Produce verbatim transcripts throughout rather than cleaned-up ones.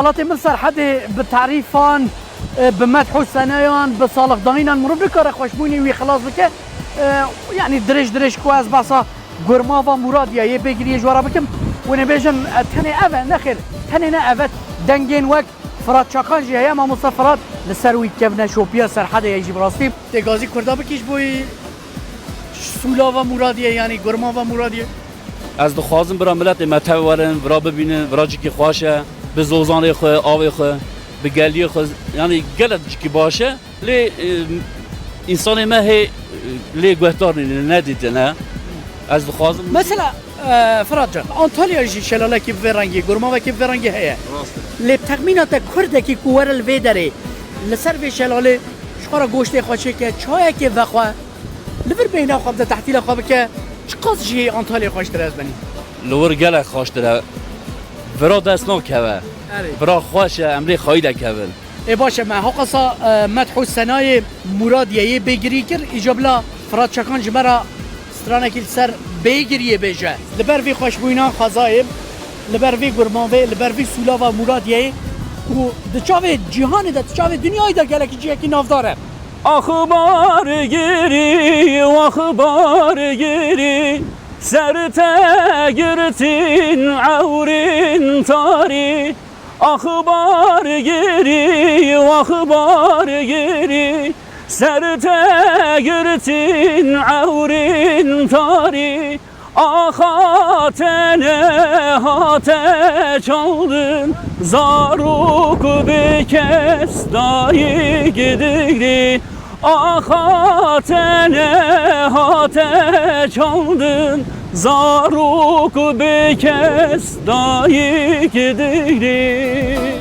Hatê min Serhedê bi tarîfan, e, bi medh û senayan, bi salixdanînan mirov nikare xweşbûnê wî xilas bike. E, yanî dirêj dirêj ku ez behsa Gurmava Muradiye yê Bêgiriyê ji we re bikim. Hûn ê bêjin, e, tenê ev e, nexêr, tenê ne ev e. Dengên wek Firat Çakan jî heye, mamoste Firat li ser wî kevneşopiya Serhedê ye jî bi rastî. Tê gazî Kurda bikî ji bo yî Sûlava Muradiye, yanî Gurmava Muradiye. Ez dixwazim bira miletê me tev werin, vira bibînin, vira cîkî xweş e, bi zozanê xwe, avê xwe, bi geliyê xwe, yanî gelek cîkî baş e. Lê, e, însanê me hê, e, lê guhdar nîne, nedîtine. Ez dixwazim Mesela, e, Firat can, Antalya jî şelalekî bi vê rengî, gurmavekî bi vê rengî heye. Rast e. Lê bi texmîna te kurdekî ku were li vê derê, li ser vê şelalê ji xwe re goştê xwe çêke, çayekê vexwe, li vir bêhna xwe bide, tehtîla xwe bike, çiqas jî Antalyayê xweştir e ez benî? Li wir gelek xweştir e. Vira dest nakeve. Erê. Vira xweş e, em lê xayî de kevin. Ê baş e, me hoqasa, e, medh û senayê Muradiye yê Bêgirî kir, îca bila Firat Çakan ji me re stranekî li ser Bêgiriyê bêje. Li ber vî xweşbûyîna xwezayê, li ber vî gurmavê, li ber vî sûlava Muradiyeyê ku di çavê cîhanê de, di çavê dinyayê de gelekî cihekî navdar e. Ax Bargirî, wax Bargirî, ser te girtin ewrên tarî. Ax Bargirî, wax Bargirî, ser te girtin ewrên tarî. Axa te nehate çandin, zarok bi kes dayik digrî. Axa te nehate çandin, zarok bi kes dayik digrî.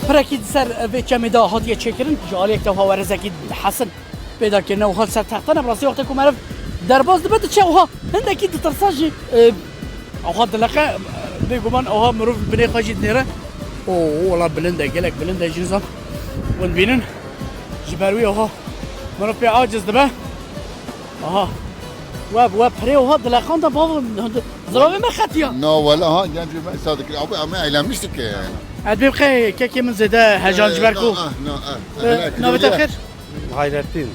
Pirekî di ser vê çemê de hatiye çêkirin, ji aliyek de wiha werezekî hesin pêda kirine, wiha li ser texte ne, bi rastî wextê ku meriv derbas dibe diçe, wiha hindekî ditirse jî, e, wiha dileqe, bêguman wiha mirov binê xwe jî dinêre. O, wela bilind e, gelek bilind e, jî nizam hûn dibînin. Ji ber wî wiha mirov pê aciz dibe. Aha. We, we pirê wiha dileqanda bavo, ziravê me xetiya. Na wela ha, gencê me îsa dikir. Abi, ama eylemiştik ki yani. Ez bê bixê kekê min zêde hejan ji ber ku. Na, na, na, na. Navê te xêr? Hayrettin.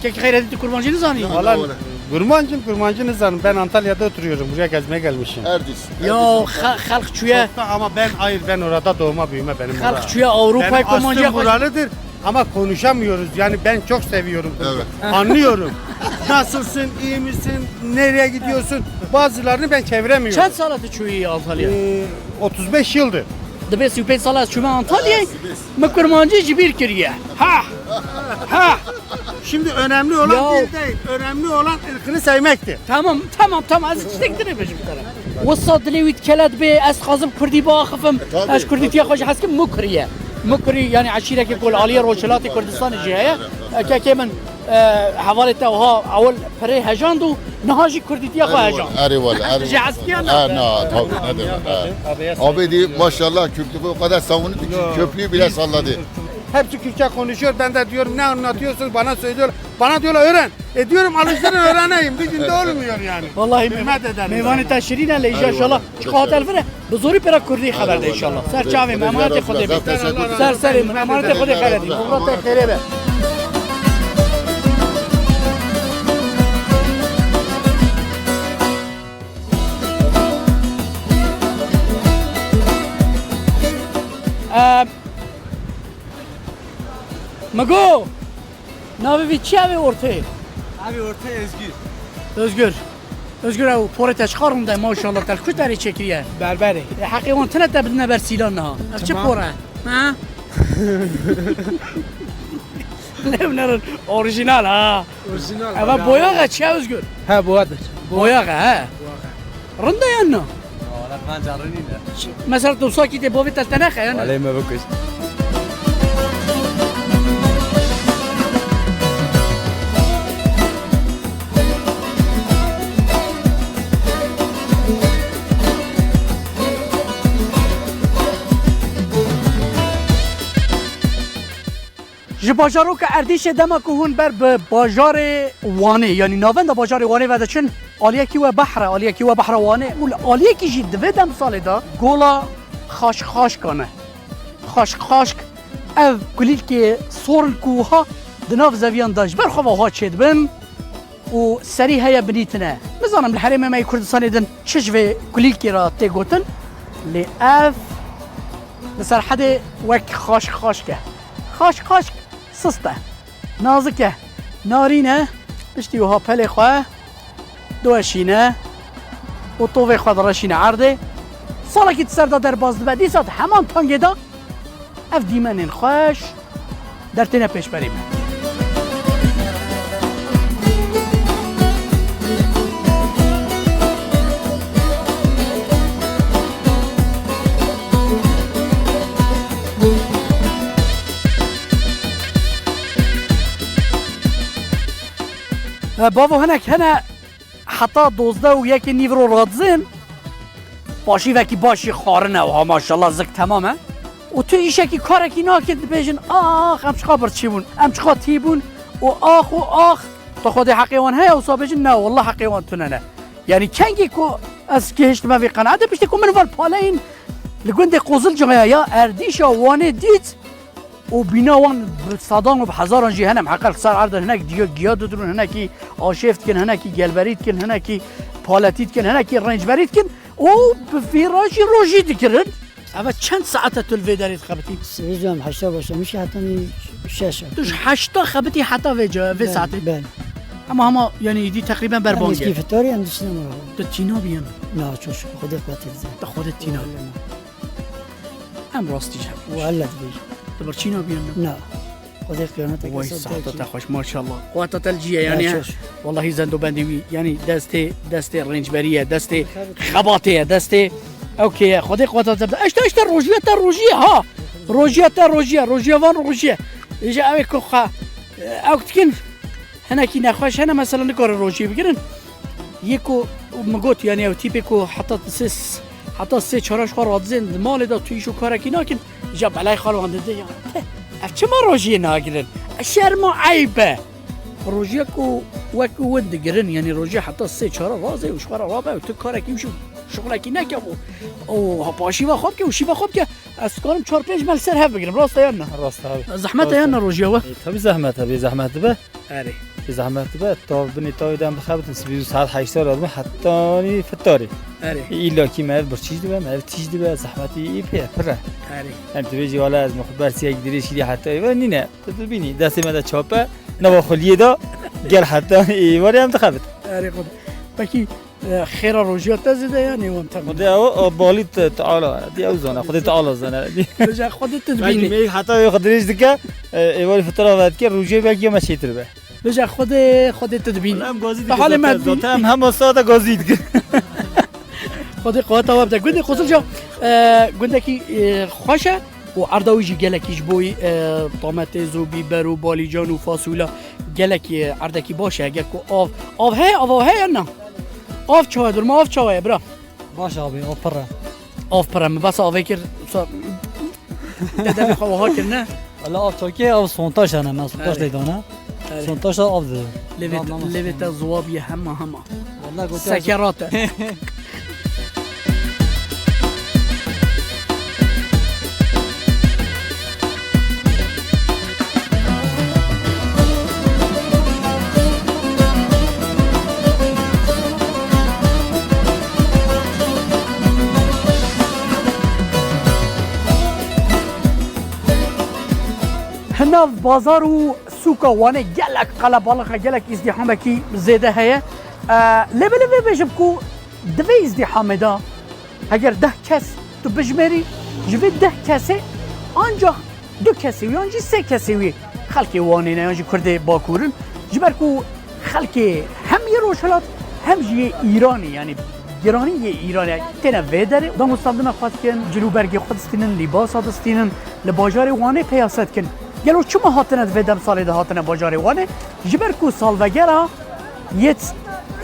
Kekê Xeyrettin, tu kurmancî nizanî? Valla kurmancım, kurmancı nizanim. Ben Antalya'da oturuyorum. Buraya gezmeye gelmişim. Erdîs. Ya, xelq çûye. Çoktan ama ben, hayır, ben orada doğma büyüme benim. Xelq çûye Avrupayê kurmancî. Benim aslım buralıdır. Ama konuşamıyoruz. Yani ben çok seviyorum bunu. Evet. Anlıyorum. Nasılsın, iyi misin, nereye gidiyorsun? Bazılarını ben çeviremiyorum. Çend sala tu çûyî Antalya? Ee, otuz beş yıldır. Dibê sî û pênc sala ez çûme Antalyayê. Min kurmancî ji bîr kiriye. Ha! Ha! Şimdi önemli olan dil değil, önemli olan ırkını sevmektir. Tamam, tamam, tamam. Ez tiştek dinê bêjim te re. Wisa dilê wî dikele dibê ez dixwazim kurdî biaxifim. E, tabii. Ez kurdîtiya xwe jî hez kim, Mukrî ye. Mukrî, yani eşîrekê ku li aliyê Rojhilatê Kurdistanê jî heye. E, kekê min, e, hevalê te wiha ewil pirê hejand û niha jî kurdîtiya xwe hejand. Erê wala, erê wala. Jî hestiyan. Ha, na, tabii, ne demek, ha. Abi diyor, maşallah, Kürtlüğü o kadar savundu ki köprüyü bile salladı. Hepsi Kürtçe konuşuyor. Ben de diyorum, ne anlatıyorsunuz? Bana söylüyorlar. Bana diyorlar, öğren. E diyorum, alıştırın, öğreneyim. Bir günde olmuyor yani. Vallahi hizmet ederim. Mêvanê te şirîn e, lê înşallah. Çiqas hate li vir e, bi zorî pê re kurdî xeber de înşallah. Ser çavê min, emanetê Xwedê be. Ser serê min, emanetê Xwedê xeber dî. Xeber te xêrê be. Eee, Migo! Navê vî çi ye vê ortê? Evê ortê Özgür. Özgür. Özgür ew porê te çiqas rind e, maşallah, te li ku derê çêkiriye? Berberê. E, heqê wan tune te bidine ber sîlan niha. Ev çi por e? Ha? Ne ne orîjînal ha. Orîjînal. Eva boyax e çi ye Özgür? He, boyadır. Boyax e, he. Boyax e. Rind e yan na? Wala bence rind e. Mesela tu sakî tê bavê te tenexe yan? Wala me bikuş. Ji bajaroka Erdîşê dema ku hûn ber bi bajarê Wanê, yanî navenda bajarê Wanê ve diçin, aliyekî we behr e, aliyekî we behra Wanê û li aliyekî jî di vê demsalê de gola Xaşxaşkan e. Xaşxaşk, ev kulîlkê sor in ku wiha di nav zeviyan de ji ber xwe ve wiha çêdibin û serî heye binî tine. Nizanim li herêmê me yê Kurdistanê din çi ji vê kulîlkê re tê gotin, lê ev li Serhedê wek Xaşxaşk e. Xaşxaşk sist e, nazik e, narîn e, piştî wiha pelê xwe diweşîne û tovê xwe direşîne erdê. Salekî di ser de derbas dibe, dîsa di heman tangê de ev dîmenên xweş dertêne pêşberî me. E, bavo, hinek hene heta dozdeh û yekê nîv ro radizên, paşîvekî baş jî xwarin e, wiha maşallah zik temam e. Û tu îşekî karekî nakî dibêjin, ax, em çiqa birçî bûn, em çiqa tî bûn û ax û ax. Tu xwedê heqê wan heye, wisa bêjin, ne, wallah heqê wan tune ne. Yanî kengî ku ez gihiştime vê qenaetê, piştî ku min van paleyên li gundê Qozilcaya ya Erdîşa Wanê dît, û bîna wan bi sedan û bi hezaran jî hene, miheqel ser erdin, hinek diyo giya didrûn, hinekî aşêv dikin, hinekî gelberî dikin, hinekî paletî dikin, hinekî rêncberî dikin û bi vî re jî rojî dikirin. Eve çend saet e tu li vê derê dixebitî? Sibê zam heşta başlamış, heta şeş e. Tu ji heşta xebitî heta vê ca-, vê Belê, saetê? Belê. Hema hema, yanî, îdî teqrîben ber Em bang eskî e. Fitarî em dişine mi? Tu tîna bî em? Na, çok şükür. Xwedê xwe têdizê. Tu xwedê tîna bî. Em rastî ji hev. Walla dibêjim. Tu birçî nabî em? Na. Xwedê qiyamet eke Way sahta te xweş, maşallah. Quweta te li cî ye, yanî, Ya, he? Çok şükür. Wallahî zendobendî wî, yanî, destê, destê rêncberî ye, destê xebatê ye, destê ewkê ye. Xwedê quweta te bide. Eşte, eşte, rojiya te rojî ye, ha. Rojiya te rojî ye, rojiya van rojî ye. Îja ew ê ku xwe, e, ewk dikin, hinekî nexweş hene, mesela, nikarin rojî bigirin. Yê ku min got, yanî ew tîpê ku heta sê, heta sê çar ji xwe radizên di malê de tu îş û karekî nakin, ja belay xal wan dide ya. Teh, ev çima rojiyê nagirin? E, şerm û eyb e. Rojiya ku wek win digirin, yanî rojiya heta sê çar razê û ji xwe re rabe û tu karekî wişî şixulekî neke û, û ha paşîva xwe bike û şîva xwe bike, ez dikarim çar pênc mel ser hev bigirim. Rast e yan na? Rast e abi. Zehmet e yan na rojiya we? E, tabii zehmet e, bê zehmet dibe. Erê. Bê zehmet dibe, tav binê tavê de em dixebitin, sibê û saet heşta re dibin, hetanî fitarê. Erê. Î, îlla kî me ev birçîj dibe, me ev tîj dibe, zehmetî î pê pir e. Erê. Em dibêjî, wala ez min xwe bersiyek dirêj kî dî heta êvar nîne. Tu dibînî, destê me de çap e, nava xuliyê de gel heta êvarê em dixebit. Erê xwe. Pekî, e, xêra rojiya te zêde ya nêwan te? Xwedê ew, o balî te, teala, dî ew zane, Xwedê teala zane. Bêje Xwedê tu dibînî. Belkî me heta wê xwe dirêj dike, e, êvarî fitira vedike, rojê belkî ya me çêtir be. Bêje Xwedê, Xwedê tu dibînî. Wala em gazî Te halê dikin me zaten, dibînî. Zaten em hema saete gazî dikin. Xwedê quweta we bide. Gundê Qozilca, e, gundekî, e, xweş e û erda wî jî gelekî ji bo wî, e, domates û bîber û balîcan û fasûla gelekî, e, erdekî baş e. Heger ku av, av heye, av, av heye na? Av çawa ye, durma av çawa ye, bira? Baş abi, av pir e. Av pir e, min behsa avê kir, wisa te devê xwe wiha kir, ne? Wala av çakê, av sontaj hene, me sontaj Erê. lê dane. Erê. Sontaj da av dide. Lêvê Nav te, nama lêvê te sontaj. Ziwa bûye hema hema. Wala gote Sekerat e. Hi nav bazar û sûka Wanê gelek qelebalix e, gelek îzdîhamekî zêde heye. E, lê belê vê bêjim ku di vê îzdîhamê de heger deh kes tu bijmêrî, ji vê deh kesê ancax du kesê wî yan jî sê kesê wî xelkê Wanê ne yan jî Kurdê Bakur in. Ji ber ku xelkê hem yê Rojhilat hem jî yê Îranê, yanî giranî yê Îranê têne vê derê, damostandina xwe dikin, cilûbergê xwe distînin, lîbasa distînin, li bajarê Wanê peyase dikin. Gelo çima hatine di vê demsalê de hatine bajarê Wanê? Ji ber ku salvegera yê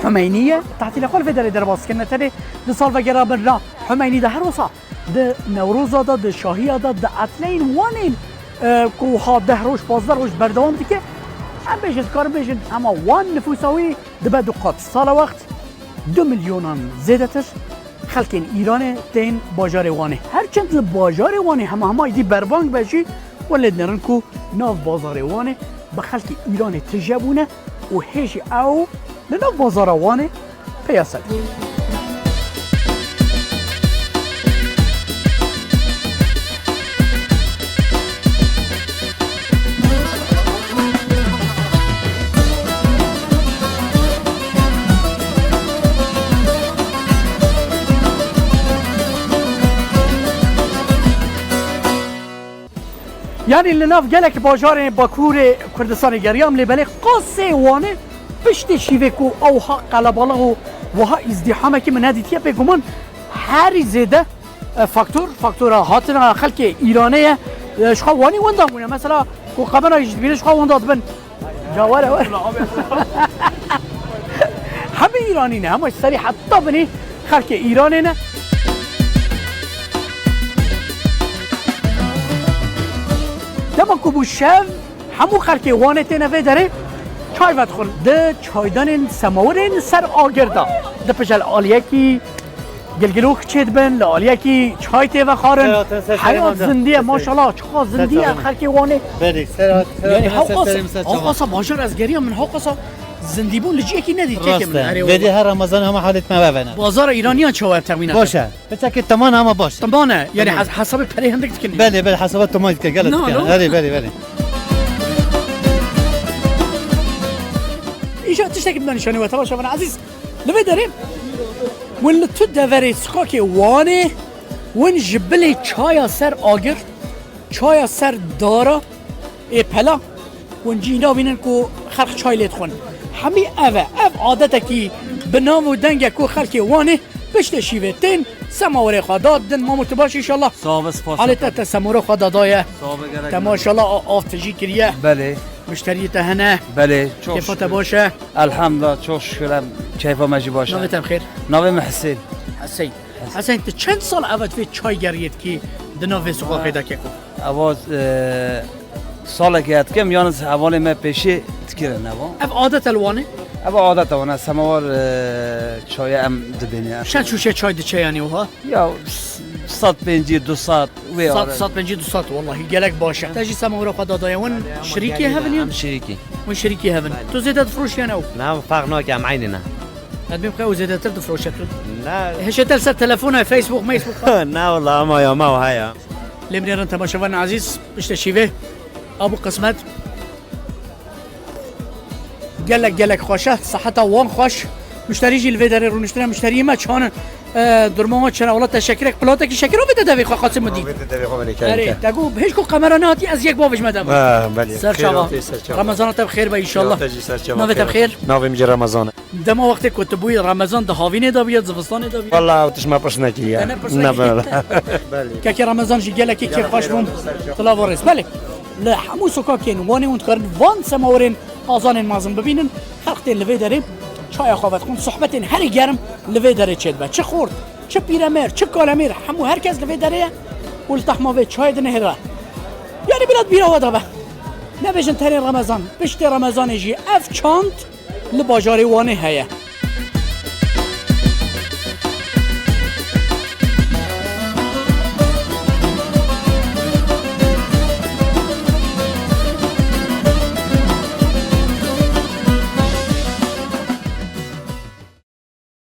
Humeynî ye, tehtîla xwe li vê derê derbas dikin. Ne tenê di salvegera birina Humeynî de, her wisa di Newroza de, di şahiya de, di etleyên Wanê e, ku wiha deh roj, pazdeh roj berdewam dike, em bêjin, dikarin bêjin, hema wan nifûsa wî dibe du qat. Sala wext du milyonan zêdetir xelkên Îranê tên bajarê Wanê. Her çend li bajarê Wanê hema hema êdî berbang be jî, we lê dinêrin ku nav bazarê Wanê bi xelkê Îranê tije bûne û hê jî ew li nav bazara Wanê peyase dike. Yanî li nav gelek bajarên Bakurê Kurdistanê geriyam, lê belê qasê Wanê piştê şîvê ku ewha qelebalix û wiha îzdîhamekî min nedîtiye, bêguman herî zêde, e, faktor, faktora hatina xelkê Îranê ye. E, ji xwe Wanî winda bûne. Mesela ku kamera jî dibîne, ji xwe winda dibin. Ca were, were. Hemî Îranî ne, hema ji serî heta binî xelkê Îranê ne. Dema ku bû şev, hemû xelkê Wanê têne vê derê çay vedixwin. Di çaydanên semawirên ser agir de. Di pijel aliyekî gilgilok çêdibin, li aliyekî çay tê vexwarin. Ser hatin, ser serê Heyat me de. Zindî ye, Ser serê. Maşallah, çiqas Ser zindî ye serê me. Xelkê Wanê. Belê, ser hat-, ser Yani hatin, ser hewqas, serê me, ser çavan. Hewqasa bajar ez geriya min hewqasa zindîbûn li ciyekî nedî têkê Rast min. E. Erê Vêdî wallah. Her Ramazan hema halêt me vevene. Bazara Îranî ya çawa ev texmîna te? Boş e. Piçekê teman ama baş. Teman e. Yani Teman. Hes-, hesabê perê hindik dikin. Belê, belê, hesaba teman dike, gelek No, dike. no. Erê, belê, belê. Îja tiştekî min nîşanî we, temaşevan ezîz. Li vê derê win li tu deverê sokakê Wanê, win ji bilê çaya ser agir, çaya ser dara ê pela, win cî nabînin ku xelk çay lê dixwin. Hemî ev e. Ev adetekî bi nav û deng e ku xelkê Wanê piştê şîvê tên semawirê xwe dadin. Mamo, tu baş inşallah? Sağ ol, spas. Halê te, te semawirê xwe dadaye. Sağ ol, gerek Te yok. Maşallah a-, av tijî kiriye. Belê. Muşteriyê te hene. Belê, çok Kêfa te şükür. Baş e? Elhamdülillah, çok şükür, em keyfa me jî baş e. Navê te bi xêr? Navê me Hüseyin. Hüseyin. Hüseyin, tu çend sal ev divê çay geriyê dikî di nav vê sokaxê de keko? Ewa, e, salekê ez dikim, yalnız hevalê me pêşî dikirin ewa. Ev adet e li Wanê? Ev adet e wana, semawar, e, çaya em dibîne. Çend şûşe çay diçe yani oha? Ya, s-, sed pêncî, du sed, wê Sed, are. Sed pêncî, du sed, wallahî gelek baş e. Te jî semawira xwe dadaye win şirîkê hevin yan? Em şirîkî. Win şirîkî hevin. Belê. Tu zêde difroşî yan ew? Na, ferq nake, em eynî ne. Ez bêm xwe ew zêdetir difroşe tu. Na. Hişê te li ser telefon e, Facebook, meySbook. Na, wala, ama ya, ma haya. Lê binêrin temaşevan ezîz, piştê şîvê. Abû qismet. Gelek, gelek xweş e. Seheta wan xweş. Muşterî jî li vê derê rûniştine. Muşteriyê me çan in? E, durma wan çi ne? Wala te şekirek, platekî şekir avête devê xwe, Qasim Mudî. Avête devê xwe, belê, Erê, keyfê. Te got, hêj ku kamera nehatî, ez yek bavêjime dema. Ha, belê. Ser Xêr çava. Hatî, ser çava. Ramazana te bi xêr be inşallah. Ya te jî ser çava. Navê te bi xêr? Navê min jî Ramazan e. Dema wextê ku tu bûyî Remezan di havînê de bûye, zivistanê de bûye? Wala ew tişt me pirs nekiriye. Te ne pirs Ne nekiriye? bela. Belê. Kekê Remezan jî gelekî kêfxweş bûm. Silav û rêz. Belê. Li hemû sokakên Wanê hûn dikarin van semawirên qazanên mezin bibînin. Xelk tên li vê derê çaya xwe vedixwin. Sohbetên herî germ li vê derê çêdibe. Çi xort, çi pîremêr, çi kalemêr, hemû herkes li vê derê ye û li tehma vê çayê dinihêre. Yanî bila di bîra we de be. Nebêjin tenê Remezan. Piştê Remezanê jî ev çand li bajarê Wanê heye.